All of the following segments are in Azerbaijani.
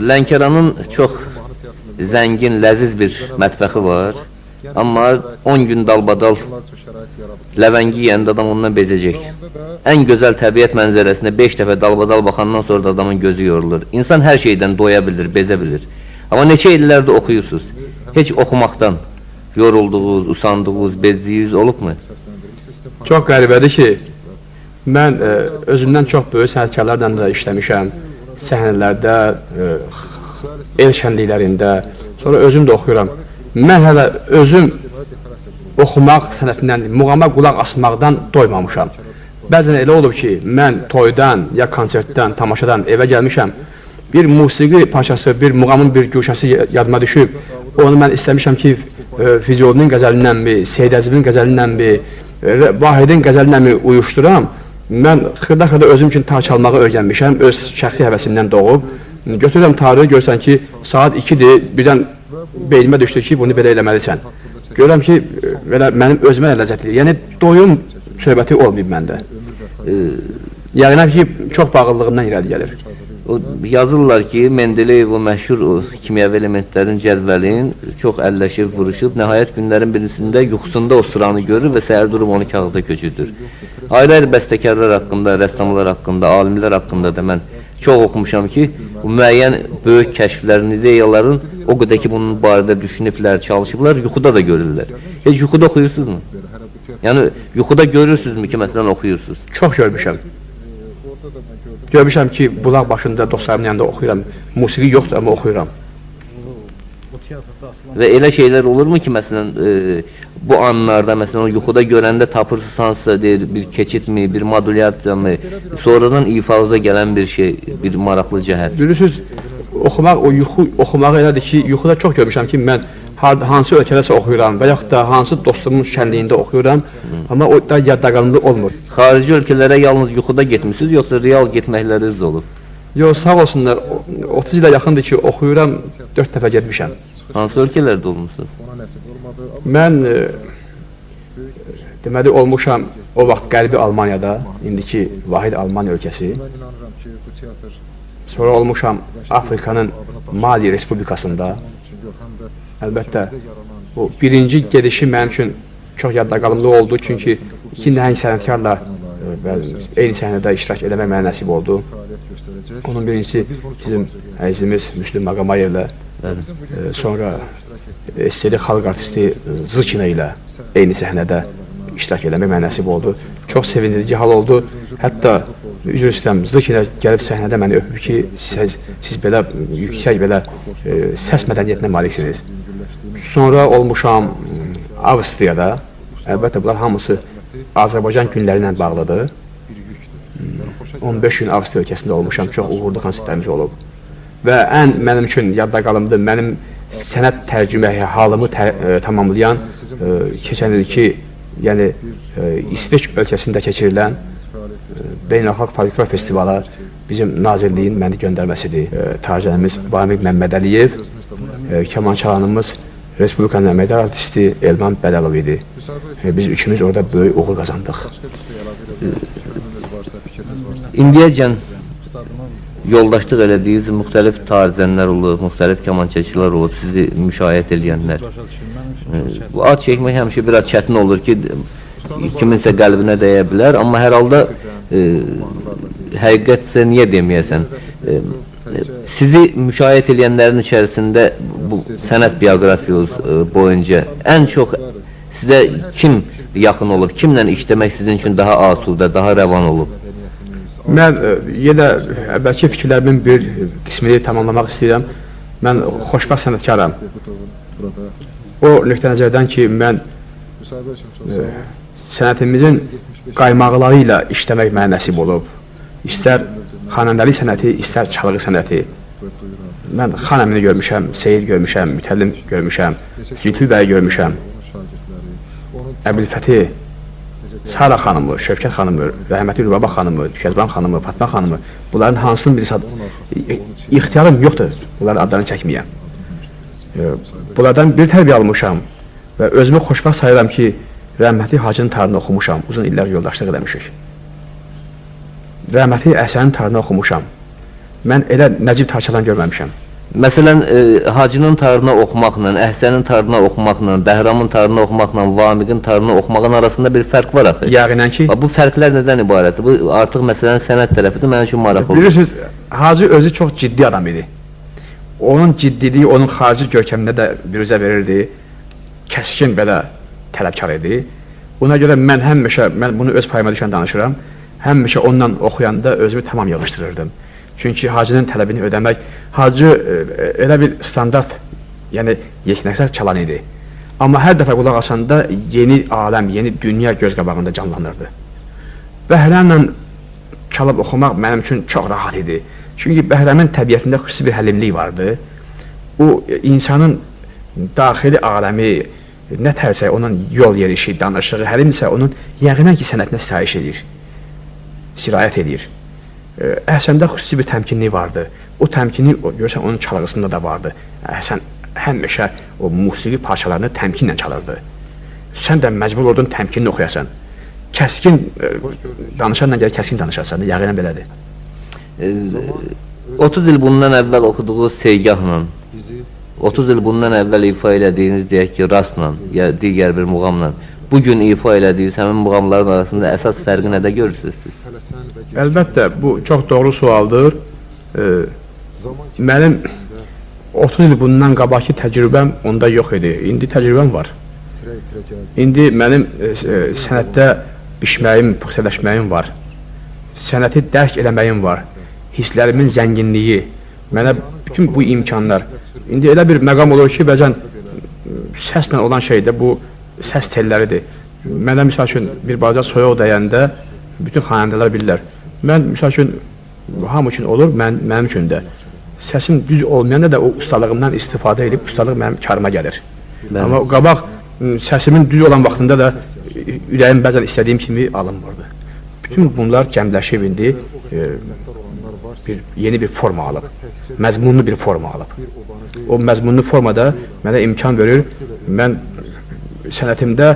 Lənkəranın çox zəngin, ləziz bir mətbəxi var. Amma 10 gün dalbadal ləvəngi yeyəndə adam ondan bezəcək. Ən gözəl təbiət mənzərəsinə 5 dəfə dalbadal baxandan sonra da adamın gözü yorulur. İnsan hər şeydən doya bilir, bezə bilir. Amma neçə illərdir oxuyursunuz? Heç oxumaqdan yorulduğunuz, usandığınız, bezdiyiniz olubmu? Çox qəribədir ki, mən özümdən çox böyük sənətkarlarla da işləmişəm. Səhnələrdə, el şənliklərində, sonra özüm də oxuyuram. Mən hələ özüm oxumaq sənətindən, muğama qulaq asmaqdan doymamışam. Bəzən elə olub ki, mən toydan ya konsertdən, tamaşadan evə gəlmişəm, bir musiqi parçası, bir muğamın bir güşəsi yadıma düşüb, onu mən istəmişəm ki, Füzulinin qəzəlindənmi, Seyid Əzimin qəzəlindənmi, Vahidin qəzəlindənmi uyuşduram. Mən xırda-xırda özüm üçün tar çalmağı öyrənmişəm, öz şəxsi həvəsimdən doğub. Götürürəm tarı, görürsən ki, saat 2-dir, birdən beynimə düşdü ki, bunu belə eləməlisən. Görürəm ki, belə mənim özümə də ləzzətli. Yəni, doyum söhbəti olmayıb məndə. Yəqinəm ki, çox bağlılığımdan irəli gəlir. O, yazırlar ki, Mendeleyev o məşhur o kimyəvi elementlərin cədvəlin çox əlləşib, vuruşub, nəhayət günlərin birisində yuxusunda o sıranı görür və səhər durub onu kağıza köçürdür. Ayrı-ayrı bəstəkarlar haqqında, rəssamlar haqqında, alimlər haqqında da mən çox oxumuşam ki, bu müəyyən böyük kəşflərin, ideyaların o qədər ki, bunun barədə düşünüblər, çalışıblar, yuxuda da görürlər. Heç yuxuda oxuyursunuzmu? Yəni, yuxuda görürsünüzmü ki, məsələn, oxuyursunuz? Çox görmüşəm. Görmüşəm ki, bulaq başında dostlarımın yanında oxuyuram. Musiqi yoxdur, amma oxuyuram. Və elə şeylər olurmu ki, məsələn, bu anlarda, məsələn, o yuxuda görəndə tapırsınız hansısa deyir, bir keçidmi, bir modulyasiya mı, sonradan ifaza gələn bir şey, bir maraqlı cəhət. Bilirsiniz, oxumaq, o yuxu oxumağı elədir ki, yuxuda çox görmüşəm ki, mən hansı ölkədəsə oxuyuram və yaxud da hansı dostumun şənliyində oxuyuram, amma o da yadda qalımlı olmur. Xarici ölkələrə yalnız yuxuda getmişsiniz, yoxsa real getməkləriniz olub? Yox, sağ olsunlar, 30 ilə yaxındır ki, oxuyuram, 4 dəfə getmişəm. Hansı ölkələrdə olmuşsunuz? Mən deməli olmuşam o vaxt Qərbi Almaniyada, indiki Vahid Almaniya ölkəsi. Sonra olmuşam Afrikanın Mali Respublikasında. Əlbəttə, bu birinci gedişi mənim üçün çox yadda qalımlı oldu, çünki iki nəhəng sənətkarla eyni səhnədə iştirak eləmək mənə nəsib oldu. Onun birincisi bizim əzizimiz Müslüm Maqamayevlə, sonra SSR xalq artisti Zıkina ilə eyni səhnədə iştirak eləmək mənə nəsib oldu. Çox sevindirici hal oldu. Hətta üzr istəyirəm, Zıkina gəlib səhnədə məni öpüb ki, siz belə yüksək belə səs mədəniyyətinə maliksiniz. Sonra olmuşam Avstriyada. Əlbəttə, bunlar hamısı Azərbaycan günləri ilə bağlıdır. 15 gün Avstriya ölkəsində olmuşam, çox uğurlu konsertlərimiz olub. Və ən mənim üçün yadda qalımdır, mənim sənət tərcümə halımı tamamlayan keçən ilki, yəni İsveç ölkəsində keçirilən Beynəlxalq Folklor Festivala bizim nazirliyin məni göndərməsidir. Tarcənimiz Vamiq Məmməd Əliyev, kamançalanımız Respublikanın əməkdar artisti Elman Bədəlov idi. Biz üçümüz orada böyük uğur qazandıq. İndiyəcən yoldaşlıq elədiyiniz müxtəlif tarzənlər olub, müxtəlif kamançaçılar olub, sizi müşayiət eləyənlər. Bu ad çəkmək həmişə biraz çətin olur ki, kiminsə qəlbinə dəyə bilər, amma hər halda həqiqətsə niyə deməyəsən? Sizi müşayiət eləyənlərin içərisində bu sənət bioqrafiyası boyunca ən çox sizə kim yaxın olub, kimlə işləmək sizin üçün daha asudə, daha rəvan olub? Mən yenə əvvəlki fikirlərimin bir qismini tamamlamaq istəyirəm. Mən xoşbəxt sənətkaram. O nöqtə nəzərdən ki, mən sənətimizin qaymaqları ilə işləmək mənə nəsib olub. İstər xanəndəlik sənəti, istər çalğı sənəti. Mən xan əmini görmüşəm, Seyid görmüşəm, Mütəllim görmüşəm, Zülfü bəyi görmüşəm, Əbülfəti, Sara xanımı, Şövkət xanımı, rəhmətli Rübaba xanımı, Kəzban xanımı, Fatma xanımı, bunların hansının birisi ixtiyarım yoxdur, bunların adlarını çəkməyəm. Bunlardan bir tərbiyə almışam və özümü xoşbəxt sayıram ki, rəhmətli Hacının tarını oxumuşam, uzun illər yoldaşlıq eləmişik. Rəhmətli Əhsənin tarını oxumuşam. Mən elə Nəcib tarçalan görməmişəm. Məsələn, Hacının tarına oxumaqla, Əhsənin tarına oxumaqla, Bəhramın tarına oxumaqla, Vamiqin tarına oxumağın arasında bir fərq var axı. Yəqinən ki, Bu fərqlər nədən ibarətdir? Bu artıq məsələnin sənət tərəfidir, mənim üçün maraqlıdır. Bilirsiniz, Hacı özü çox ciddi adam idi. Onun ciddiliyi onun xarici görkəmində də büruzə verirdi. Kəskin belə tələbkar idi. Buna görə mən həmişə, mən bunu öz payıma düşən danışıram, həmişə ondan oxuyanda özümü tamam yığışdırırdım. Çünki Hacının tələbini ödəmək, Hacı elə bir standart, yəni yeknəksək çalan idi. Amma hər dəfə qulaq asanda yeni aləm, yeni dünya göz qabağında canlanırdı. Bəhramla çalıb oxumaq mənim üçün çox rahat idi. Çünki Bəhramın təbiətində xüsusi bir həlimlik vardı. O insanın daxili aləmi nə tərsə onun yol yerişi, danışığı, həlim isə onun yəqinən ki sənətinə sitayiş edir, sirayət edir. Əhsəndə xüsusi bir təmkinlik vardı. O təmkinlik, görürsən, onun çalğısında da vardı. Əhsən həmişə o musiqi parçalarını təmkinlə çalırdı. Sən də məcbur oldun təmkinli oxuyasan. Kəskin danışanla gəlir, kəskin danışasan da, yəqinən belədir. 30 il bundan əvvəl oxuduğu Seygahla, 30 il bundan əvvəl ifa elədiyiniz, deyək ki, Rastla, ya digər bir muğamla, bugün ifa elədiyiniz həmin muğamların arasında əsas fərqi nədə görürsünüz siz? Əlbəttə, bu çox doğru sualdır. Mənim 30 il bundan qabaqki təcrübəm onda yox idi. İndi təcrübəm var. İndi mənim sənətdə bişməyim, püxtələşməyim var. Sənəti dərk eləməyim var. Hisslərimin zənginliyi, mənə bütün bu imkanlar. İndi elə bir məqam olur ki, bəzən səslə olan şey də bu səs telləridir. Mənə misal üçün bir balaca soyuq dəyəndə bütün xanəndələr bilirlər. Mən misal üçün hamı üçün olur, mənim üçün də. Səsim düz olmayanda da o ustalığımdan istifadə edib ustalıq mənim karıma gəlir. Bəli. Amma qabaq səsimin düz olan vaxtında da ürəyim bəzən istədiyim kimi alınmırdı. Bütün bunlar cəmləşib indi bir yeni bir forma alıb, məzmunlu bir forma alıb. O məzmunlu formada mənə imkan verir. Mən sənətimdə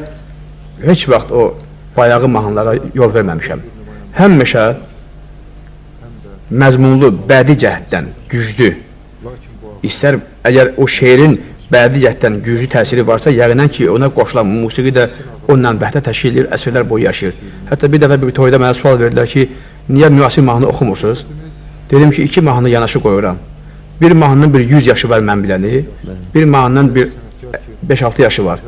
heç vaxt o bayağı mahnılara yol verməmişəm. Həmişə məzmunlu, bədii cəhətdən güclü, istər əgər o şeirin bədii cəhətdən güclü təsiri varsa, yəqinən ki, ona qoşulan musiqi də onunla vəhdət təşkil edir, əsrlər boyu yaşayır. Hətta bir dəfə bir toyda mənə sual verdilər ki, niyə müasir mahnı oxumursunuz? Dedim ki, iki mahnı yanaşı qoyuram. Bir mahnının bir 100 yaşı var mən biləni, bir mahnının bir 5-6 yaşı var.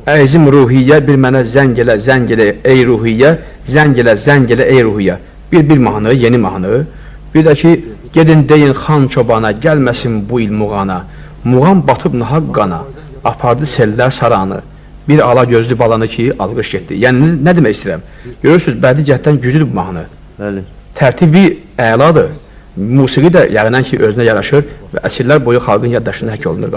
Əzim ruhiyyə, bir mənə zəng elə, zəng elə, ey ruhiyyə, zəng elə, zəng elə, ey ruhiyyə. Bir mahnı, yeni mahnı. Bir də ki, gedin deyin xan çobana, gəlməsin bu il muğana. Muğan batıb nahaq qana, apardı sellər saranı. Bir ala gözlü balanı ki, alqış getdi. Yəni, nə demək istəyirəm? Görürsünüz, bədii cəhətdən güclüdür bu mahnı. Bəli. Tərtibi əladır. Musiqi də yəqinən ki, özünə yaraşır və əsrlər boyu xalqın yaddaşında həkk olunur qalır.